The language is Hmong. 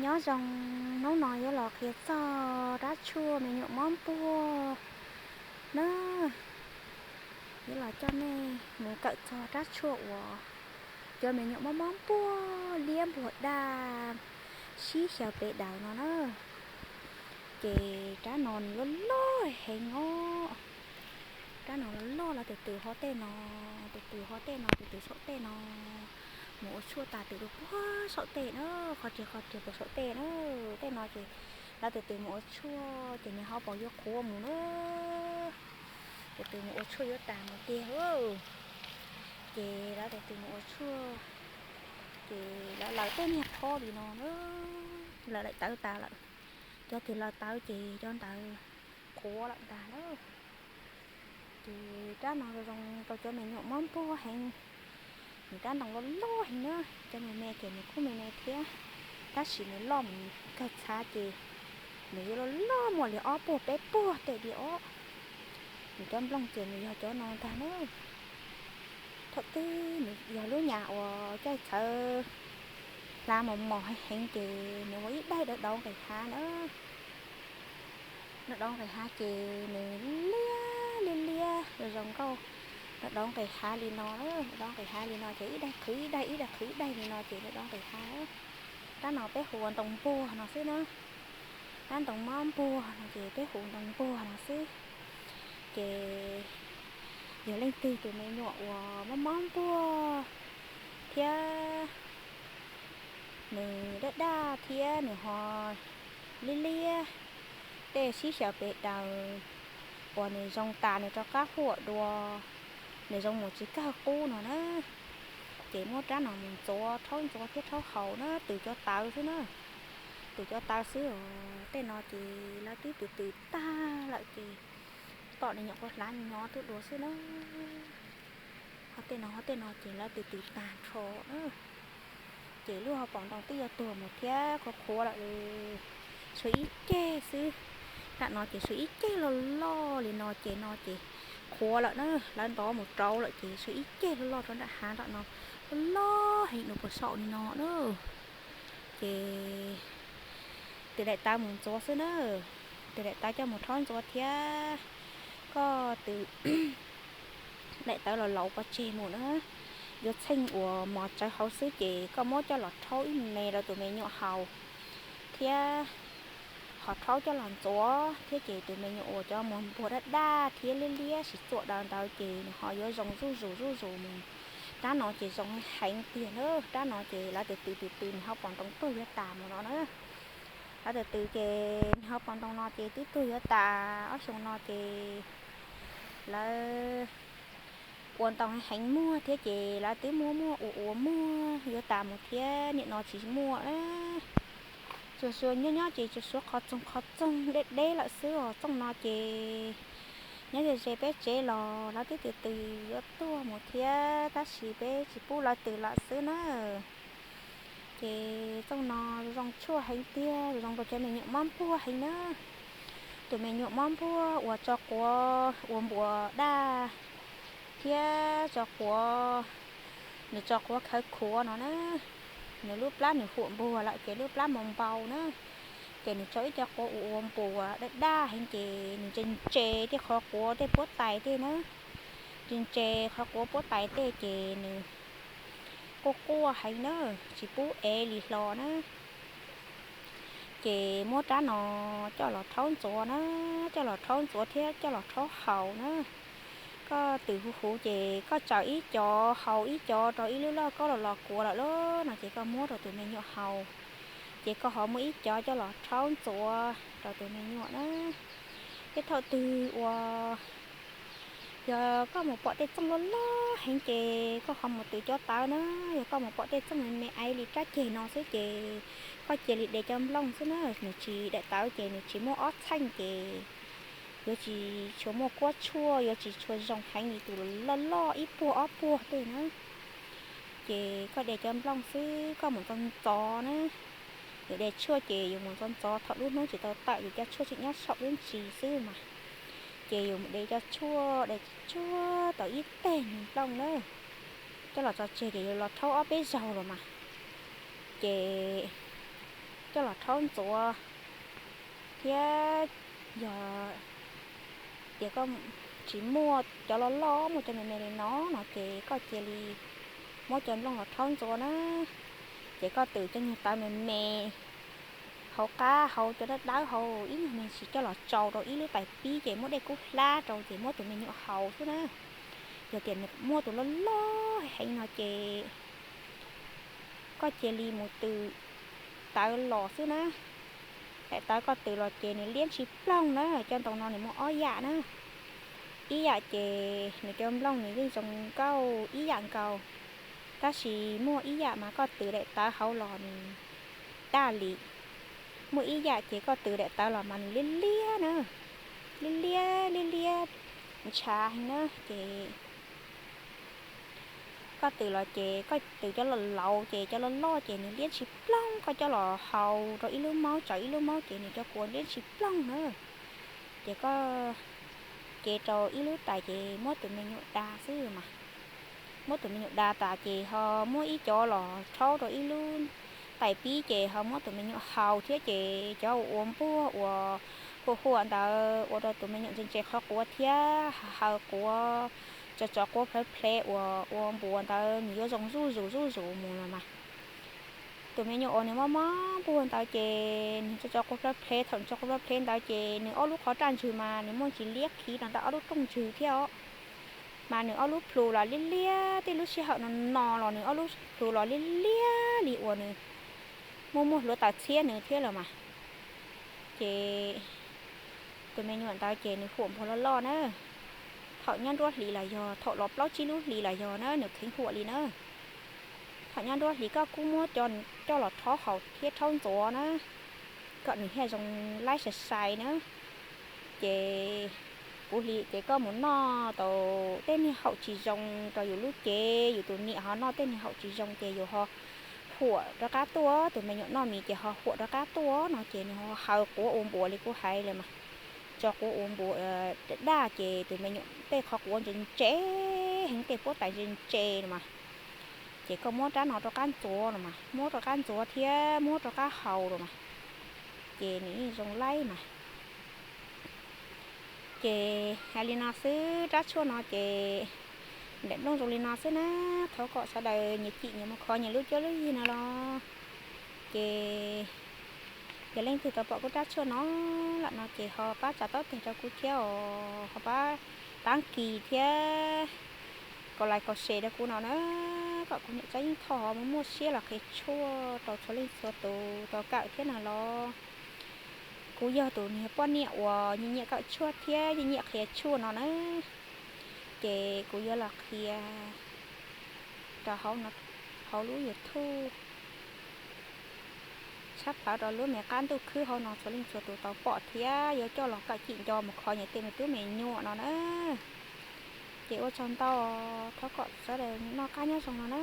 Nyob zoo, hnub no yuav los qhia txog rab tshuaj me nyuam mob npuag na. Yuav los coj nej mus kawm txog rab tshuaj uas cov me nyuam mob mob npuag liab npuag daj sib xyaw pes daws no na. Ces rab no nws loj loj heev os. Rab no loj loj, lawv tus twg ho tej no, tus twg ho tej no, tus twg saum tej no. Mus ua tshuaj tas tus rau puag saum tej na, qhov riag qhov riag puag saum tej na. Tej no ces lawv tus twg mus ua tshuaj ces nws ho pom yuav qhuav mus na. Tus twg mus ua tshuaj yuav tas mus tiag. Ces lawv tus twg mus ua tshuaj ces lawv lawv tej niag phob li no na, lawv daim tawv tas lawm. Cov twg lawv tawv ces cov ntawd qhuav lawm ntag na. Ces rab no zoo rau cov me nyuam mob npuag heev. Nws rab ntoo loj loj heev na, cov me me ces nws kuj me me thiab, tab sis nws loj mus kawg txhav ces nws yuav loj loj muaj li ob puag peb puag tej li os. Nws cov nplooj ces nws yog cov no ntag na. Thaum twg nws yog lub nyam uas caij txhawv hla mos mos heev heev ces nws ua ib daim dawb dauv nqis hav na. Dawb dauv nqis hav ces nws liab liab liab zoo zoo nkauj. Dawb dauv nqis hav li no, dawb dauv nqis hav li no ces ib daim qhwv ib daim, ib daim qhwv ib daim li no ces dawb dauv nqis hav. Rab no peb hu ua ntoo npuag no xwb na. Rab ntoo mob npuag no ces peb hu ntoo npuag no xwb. Ces yog leej twg tus me nyuam uas mob mob npuag thiab nws daj daj thiab nws ho liab liab, tej sib xyaw pes daws uas nws zoo tas nws rov qab huam dua, nws zoo mus tsis kawg qub no na, ces muab rab no mus ntxuav, rhaub ntxuav thiab rhaub haus na, tws cov tawv xwb na. Tws cov tawv xwb os. Tej no ces lawv twb tws tws tag lawm ces tom nws nyuam qhuav hlav nyob tuaj dua xwb na. Ho tej no, ho tej no ces lawv tws tws tag nrho na. Ces lub hauv paus ntoo twb yuav tuag mus thiab, qhuav qhuav lawm. Tshuav ib ceg xwb. Tam no ces tshuav ib ceg loj loj li no ces no ces qhuav lawm na, lawv ntov mus rau lawm ces tshuav ib ceg loj loj rau nram hav nram no, loj loj heev nws puas saum li no na. Ces tws daim tawv mus ntxuav xwb na, tws daim tawv coj mus rhaub ntxuav thiab. Koj tws daim tawv los laus pov tseg mus na, yuav txheej uas mos tsawv hauv xwb ces koj muab coj los rhaub ib me rau tus me nyuam haus thiab, ho rhaub coj los ntxuav thiab ces tus me nyuam uas cov muag npuag daj daj thiab liab liab siv txuam daws ntawd ces nws ho yuav zoo zuj zus zuj zus mus. Rab no ces zoo heev tiag na, rab no ces lawv tws tws tws tws nws hauv paus ntoo tuag yuav tas mus no na. Lawv tws tws ces nws hauv paus ntoo no ces twb tuag yuav tas, ob xyoo no ces lawv ua ntoo heev muag thiab ces lawv twb muab muag ua ua muag yuav tas mus thiab, nim no tsis muaj. Tsuas suav nyob nyob ces tsuas suav qhov txoog qhov txoog deb deb lawm xwb os. Txooj no ces nyob ze ze peb tsev los lawv twb tws tws yuav tuag mus thiab, tab sis peb tsis pub lawv tws lawm xwb na. Ces txooj no zoo tshuaj heev tiag, zoo rau cov me nyuam mob npuag heev na. Tus me nyuam mob npuag uas tso quav ua npuas daj thiab tso quav, nws tso quav khawv khuav no na, nws lub plab nws huam npuag lawm ces lub plab mus npau na, ces nws tso ib co quav ua ua npuas daj daj heev ces nws ntse ntse tej qhov quav tej puab tais tej na, ntse ntse qhov quav puab tais tej ces nws quaj quaj heev na, tsis pub ev li hlo na. Ces muab rab no coj los rhaub ntxuav na, coj los rhaub ntxuav thiab coj los rhaub haus na. Koj tws huv huv ces koj tsaws ib co haus ib co rau ib lub lauj kaub los los kuav lawm lauj no ces koj muab rau tus me nyuam haus, ces koj ho muab ib co coj los rhaub ntxuav rau tus me nyuam na. Tej thaum twg uas yog koj mus pom tej txooj loj loj heev ces koj ho mus tws cov tawv na. Yog koj mus pom tej txooj me me aiv li rab ceg no xwb ces koj cia li de cov nplooj xwb na, nws tsis daim tawv ces nws tsis muaj ob txheej ces yuav tsis tshua muaj kuab tshuaj, yuav tsis tshua zoo heev li tus loj loj ib puag ob puag tej na. Ces koj de cov nplooj xwb, koj mus ntxov ntxov na. Yus de tshuaj ces yus mus ntxov ntxov, thaum lub hnub tsis tau tawm yus cov tshuaj tseem nyob saum lub ntsis xwb mas, ces yus mus de cov tshuaj, de tshuaj tau ib teg nplooj na, coj los tso tseg ces yus los rhaub ob peb zaug los mas, ces coj los rhaub ntxuav thiab yog tias koj tsis muaj cov loj loj, muaj cov me me li no no ces koj cia li muab cov nplooj los rhaub ntxuav na. Ces koj twm cov nyuag tawv me me hauv qab hauv cov dawb dawb hauv ib nyuag me ntsis coj los tsau rau ib lub tais pib ces muab dej kub hlab rau ces muab tus me nyuam haus xwb na. Yog tias nws muaj tus loj loj heev no ces koj cia li mus twm tawv los xwb na. Daim tawv koj twm los ces nws liab ntshis ploog na. Cov ntoo no nws muaj ob yam na. Ib yam ces nws cov nplooj nws yeej zoo nkauj ib yam nkaus, tab sis muaj ib yam mas koj twm daim tawv hauv los nws daj li. Muaj ib yam ces koj twm daim tawv los mas nws liab liab na, liab liab liab liab ntshav heev na. Ces koj twm los ces koj twm cov laus laus ces cov loj loj ces nws liab ntshis ploog, koj coj los haus rau ib lub maub tsau ib lub maub ces nws cov kua liab ntshis ploog na. Ces koj cev rau ib lub tais ces muab tus me nyuam da xwb mas. Muab tus me nyuam da tas ces ho muab ib cov los rhaub rau ib lub tais pib ces ho muab tus me nyuam haus thiab ces cov ua npuag uas huam huam ntawd ua rau tus me nyuam ntse ntse qhov quav thiab haws quav, tso tso quav plhev plhev uas ua npuas ntawd nws yuav zoo zuj zus zuj zus mus los mas. Tus me nyuam uas nws mob mob npuag ntawd ces nws tso tso quav plhev plhev, thaum nws tso quav plhev plhev ntawd ces nws ob lub qhov raj ntswg mas nws muaj ntsis liab khiv rau ntawm ob lub rooj ntswg thiab os. Mas nws ob lub plhus los liab liab, tej lub sij hawm no no los nws ob lub plhus los liab liab li uas nws muaj muaj hluav taws txhiab nws thiab los mas. Ces tus me nyuam ntawd ces nws huam npuas loj loj na. Thaum nyob nruab hlis los yog thaum los plaub tsib lub hlis los yog na nws kheev huam li na. Thaum nyob nruab hlis koj kuj muab coj los rhaub haus thiab rhaub ntxuav na, kom nws thiaj zoo laib sai sai na. Ces puv hlis ces koj mus noj tau tej niag haum tsis zoo rau yus lub cev yus tus niam ho noj tej niag haum tsis zoo ces yus ho huam rov qab tuaj, tus me nyuam noj mis ces ho huam rov qab tuaj no ces nws ho haws quav ua npuas li kuv hais lawm mas. Tso quav ua npuas daj ces tus me nyuam tej qhov quav ntse ntse heev, tej puab tais ntse ntse no mas. Ces koj muab rab no rov qab ntxuav no mas, muab rov qab ntxuav thiab muab rov qab haus no mas, ces nws yeej zoo laib mas. Ces hais li no xwb, rab tshuaj no ces nram nplooj zoo li no xwb na. Thov kom sawv daws nyias cim nyias mus kho nyias lub cuab lub yig no los. Ces yog leej twg tau pom kuv rab tshuaj no lawm no ces ho pab tsa taub teg rau kuv thiab os, ho pab tab kis thiab kom like kom share rau kuv no na, kom kuv niam Txawj Yeej Thoj ho muaj siab los qhia tshuaj rau txhua leej txhua tus tau kawm thiab no los. Kuv yog tus niag poj niam uas nyiam nyiam kawm tshuaj thiab nyiam nyiam qhia tshuaj no na, ces kuv yuav los qhia rau hauv lub YouTube tshaj plaws rau lub me qab ntuj khwb hauv no txhua leej txhua tus tau pom thiab yuav coj los kawm cim nco mus kho nyias tej me tub me nyuam no na. Ces ua tsaug ntau, thov kom sawv daws noj qab nyob zoo no na.